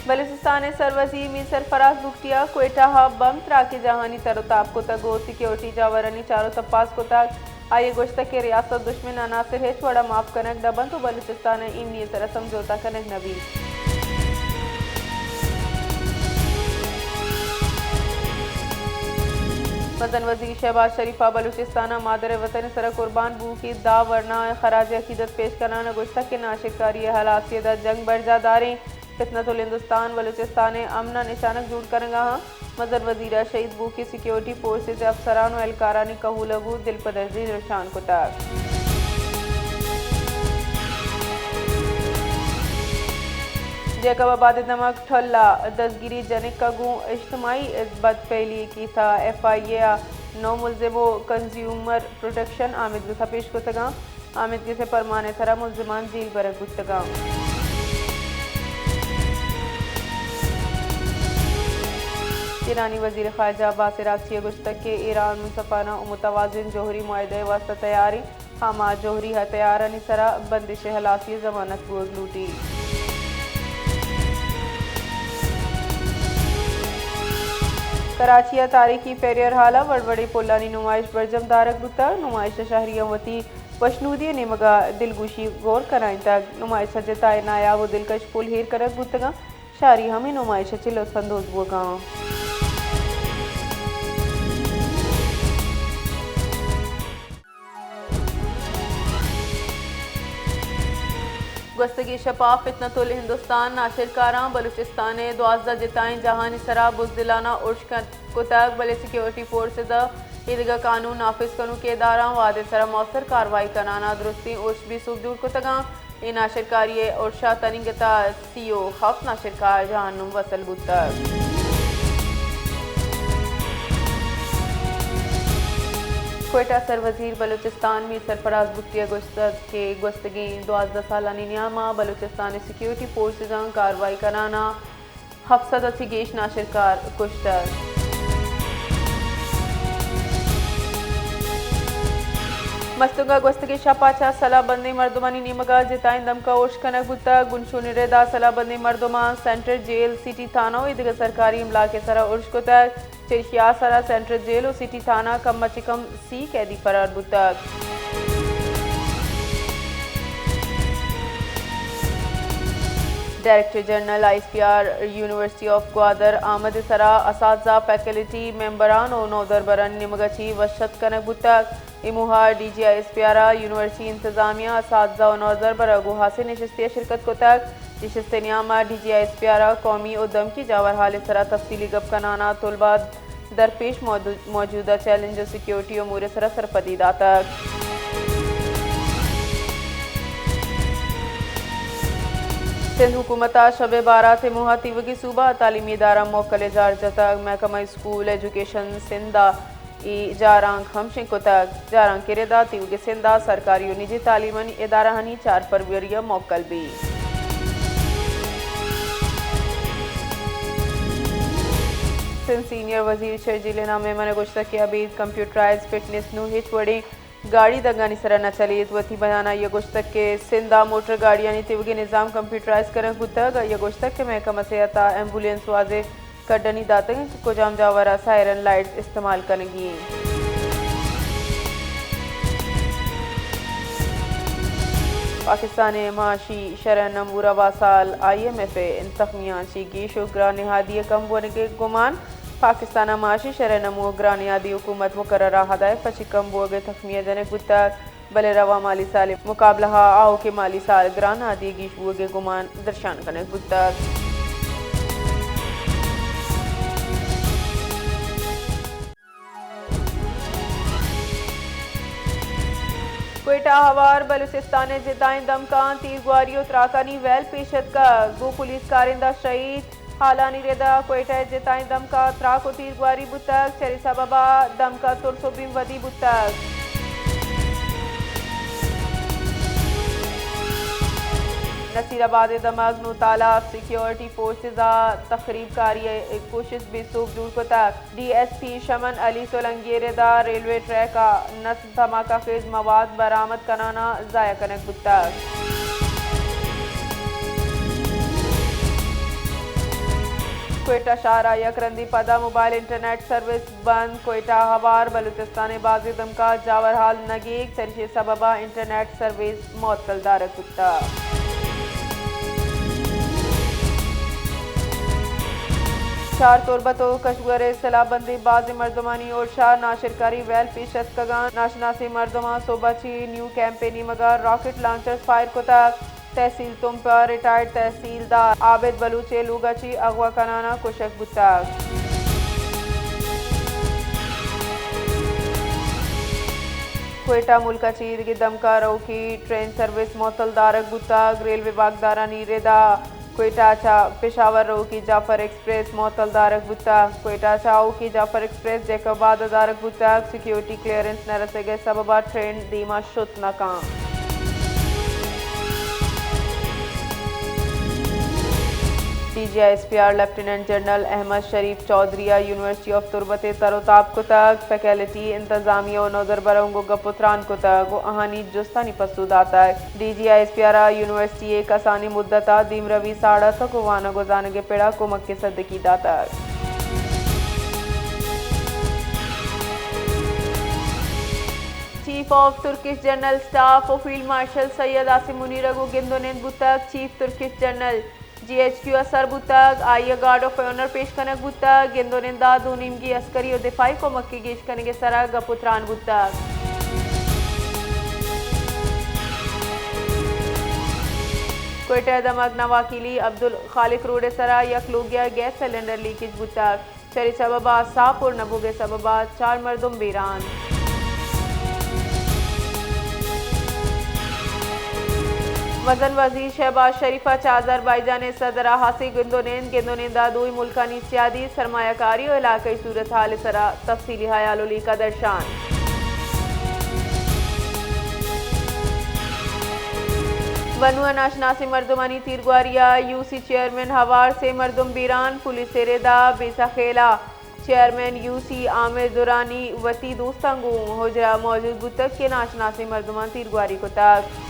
بلوچستان ءِ سروزیر میر سرفراز بگٹی ءَ کوئٹہ ءَ بمب تراک ءِ جاہانی تر ءُ تاب کتگ ءُ سیکورٹی جاورانی چار ءُ تپاس کتگ۔ آئی ءَ گوشتگ کہ ریاست دشمن عناصر ہچ وڑ ءَ معاف کنگ نہ بنت ءُ بلوچستان ءَ ایمنی ءِ سر ءَ سمجھوتہ کنگ نہ بیت۔ مزن وزیر شہباز شریف ءَ بلوچستان ءَ مادر وطن ءِ سر ءَ قربان بوؤکیں دہ ورنا ءَ خراج عقیدت پیش کنان ءَ گوشتگ کہ ناشرکاری ءِ ہلاسی ءَ داں جنگ برجاہ داریں۔ فتنۃ الہندوستان بلوچستان ءِ امن ءَ نشانگ جوڑ کنگ ءَ آں۔ مزن وزیر ءَ شہید بوؤکیں سیکورٹی فورسز ءِ افسران ءُ اہلکارانی کہول ءَ گوں دلپدردی درشان کتگ۔ جیکب آباد ءِ دمگ ٹھل ءَ دزگیری جنک ءَ گوں اجتماعی بدفعلی ءِ کیس ءَ ایف آئی اے ءَ نو ملزم ءُ کنزیومر پروٹیکشن آمدگس ءَ پیش کتگ اَنت۔ آمدگس ءِ پرمان ءِ سر ءَ ملزمان جیل برگ بوتگ اَنت۔ ایرانی وزیر خارجہ عباس عراقچی ءَ گوشتگ کہ ایران منصفانہ ءُ متوازن جوہری معاہدہ ءِ واستہ تیار اِنت، ہما جوہری ہتھیارانی سر ءَ بندش ءِ ہلاسی ءِ ضمانت بوگ لوٹیت۔ کراچی ءِ تاریخی پیریئر ہال ءَ وڑ وڑیں پلانی نمائش برجم دارگ بوتگ۔ نمائش ءَ شہریاں وتی وشنودی ءِ نیمگ ءَ دلگوشی گور کنائینتگ۔ نمائش ءَ جتائیں نایاب ءُ دلکش پل ایر کنگ بوتگ اَنت۔ شاری ہمے نمائش ءَ چہ لطف اندوز بوگ ءَ اَنت۔ گوستگیں شپ ءَ فتنۃ الہندوستان ناشرکاراں بلوچستان ءِ دوازدہ جتائیں جاہانی سر ءَ بزدلانہ ارش کت کتگ، بلے سیکورٹی فورسز ءُ ایدگہ قانون نافذ کنوکیں ادارھاں وھد ءِ سر ءَ موثر کاروائی کنان ءَ درستیں ارش بے سوب جوڑ کتگ اَنت۔ اے ناشرکاری ءِ ارش ءَ تنیگت ءَ سی ءُ ہپت ناشرکار جہنم وصل بوتگ۔ کوئٹہ ءِ سروزیر بلوچستان میر سرفراز بگٹی ءَ گوشتگ کہ گوستگیں دوازدہ سالانی نیام ءَ بلوچستان ءِ سیکورٹی فورسزاں کاروائی کنان ءَ ہپت سد ءَ چہ گیش ناشرکار کشتگ۔ مستونگ ءَ گوستگیں شپ ءَ چہ سلاہ بندیں مردمانی نیمگ ءَ جتائیں دمک ءُ ارش کنگ بوتگ۔ بنشونی رد ءَ سلاہ بندیں مردماں سینٹرل جیل، سٹی تھانہ ءُ ایدگہ سرکاری املاک ءِ سر ءَ ارش کتگ۔ چریشی ءَ سر ءَ سینٹرل جیل ءُ سٹی تھانہ ءَ کم ءَ چہ کم سی قیدی فرار بوتگ۔ Director general I S P our university of Gwadar آمد ءِ سر ءَ اساتذہ، فیکلٹی ممبران ءُ نودربرانی نیمگ ءَ چہ وش اتک کنگ بوتگ۔ اے موہ ءَ D G I S P R ءَ یونیورسٹی انتظامیہ، اساتذہ ءُ نودربر ءَ گوں ہاسیں نشستے ءَ شرکت کتگ۔ نشست ءِ نیام ءَ D G I S P R ءَ قومی ءُ دمگی جاور ہال ءِ سر ءَ تفصیلی گپ کنان ءَ طلبہ ءَ درپیش موجودہ چیلنج ءُ سیکورٹی امور ءِ سر ءَ سرپدی داتگ۔ سندھ حکومت ءَ شب ءِ بارات ءِ موہ ءَ تیوگیں صوبہ ءُ تعلیمی ادارھاں موکل ءِ جار جتگ۔ محکمہ اسکول ایجوکیشن سندھ ءَ اے جارانک ہمشیں کتگ۔ جارانک ءِ رد ءَ تیوگیں سندھ ءَ سرکاری ءُ نجی تعلیمانی ادارھانی چار فروری ءَ موکل بیت۔ سندھ سینئر وزیر شرجیل انعام میمن ءَ گوشتگ کہ ابید کمپیوٹرائز فٹنس نوں ہچ وڑیں گاڑی دگانی سر ءَ نہ چلیت۔ وتی بیان ءَ آئی ءَ گوشتگ کہ سندھ ءَ موٹر گاڑیانی تیوگیں نظام کمپیوٹرائز کنگ بوتگ۔ آئی ءَ گوشتگ کہ محکمہ صحت ءَ ایمبولینس ءَ واضح کڈنی داتگ انت کہ کجام جاور ءَ سائرن لائٹس استعمال کنگی انت۔ پاکستان ءِ معاشی شرح نمو رواں سال آئی ایم ایف ءِ تخمیہاں چہ گیش ءُ گران نہادی ءِ کم بوگ ءِ گمان۔ پاکستان ءِ معاشی شرح نمو ءُ گران نہادی حکومت مقررہ ہدایف ءَ چہ کم بوگ ءِ تخمیہ جنگ بوتگ۔ بلے رواں مالی سال ءِ مقابلہ ءَ آؤکیں مالی سال گران نہادی ءِ گیش بوگ ءِ گمان درشان کنگ بوتگ۔ کوئٹہ ءَ ہوار بلوچستان ءِ جتائیں دمکاں تیرگواری ءُ تراکانی ویل پیش اتکگ، گوں پولیس کارندہ شہید۔ ہالانی رد ءَ کوئٹہ ءِ جتائیں دمک ءَ تراک ءُ تیرگواری بوتگ، چرے سبب ءَ دمک ءَ ترس ءُ بیم ودی بوتگ۔ نصیر آباد ءِ دمگ نوتالہ سیکیورٹی فورسز ءَ تخریب کاری ءِ کوشست بے سوب جوڑ کتگ۔ ڈی ایس پی شمن علی سولنگی ءِ رد ءَ ریلوے ٹریک ءَ نصب دھماکہ خیز مواد برآمد کنان ءَ ضائع کنگ بوتگ۔ کوئٹہ شہر ءَ یک رندی پدا موبائل انٹرنیٹ سروس بند۔ کوئٹہ ءَ ہوار بلوچستان ءِ بازیں دمگ ءَ جاور حال نگیگ، ترشی ءِ سبب ءَ انٹرنیٹ سروس معطل دارگ بوتگ۔ شہر تربت ءُ کشور ءِ سلاہ بندی، بازیں مردمانی ارش ءَ ناشرکاری ویل پیش اتکگ اَنت۔ ناشناسیں مردماں صبح چہ نیو کیمپ ءِ نیمگ ءَ راکٹ لانچرز فائر کتگ۔ تحصیل تمپ ءِ ریٹائرڈ تحصیلدار عابد بلوچ ءِ لوگ ءَ چہ اغوا کنان ءَ کشگ بوتگ۔ کوئٹہ، ملک ءَ چہ ایدگہ دمگ ءَ روکی ٹرین سروس معطل دارگ بوتگ۔ ریلوے واکدارانی رد ءَ کوئٹہ ءَ چہ پشاور روکی جعفر ایکسپریس معطل دارگ بوتگ۔ کوئٹہ ءَ چہ آؤکی جعفر ایکسپریس جیکب آباد ءَ دارگ بوتگ۔ سیکیورٹی کلیئرنس نہ رسگ ءِ سبب ءَ ٹرین دیم ءَ شت نہ کنت۔ D G I S P R lieutenant general Ahmed Sharif Chaudhry ءَ یونیورسٹی آف تربت ءِ تر ءُ تاب کتگ، فیکلٹی، انتظامیہ ءُ نودربراں گوں گپ ءُ تران کتگ ءُ آہانی جستانی پسو داتگ۔ D G I S P R ءَ یونیورسٹی ءِ کسانیں مدت ءَ دیمروی ساڑتگ ءُ وانگ ءُ زانگ ءِ پڑ ءَ کمک ءِ سدکی داتگ۔ Chief of Turkish general staff ءُ فیلڈ مارشل سید عاصم منیر ءَ گوں گند ءُ نند بوتگ۔ Chief Turkish general G H Q ءَ سر بوتگ۔ آئی ءَ گارڈ آف آنر پیش کنگ بوتگ۔ گند ءُ نند ءَ دو نیمگی عسکری ءُ دفاعی کمک ءِ گیش کنگ ءِ سر ءَ گپ ءُ تران بوتگ۔ کوئٹہ ءِ دمگ نواکیلی عبدالخالق روڈ ءِ سر ءَ یک لوگے ءَ گیس سلنڈر لیکیج بوتگ۔ چرے سبب ءَ ساہ پر نہ بوگ ءِ سبب ءَ چار مردم بیران۔ مزن وزیر شہباز شریف ءَ چہ آذربائیجان ءِ صدر ءَ ہاسیں گند ءُ نند، گند ءُ نند ءَ دوئیں ملکانی سیادی، سرمایہ کاری ءُ علاقائی صورتحال ءِ سر ءَ تفصیلی ہیال ءُ لیکہ درشان۔ بنو ءَ ناشناسیں مردمانی تیرگواری ءَ یو سی چیئرمین ہوار، سے مردم بیران، پولیس ءِ رد ءَ بے سخیل ءَ چیئرمین یو سی عامر درانی وتی دوستاں گوں ہجرہ ءَ موجود بوتگ کہ ناشناسیں مردماں تیرگواری کتگ۔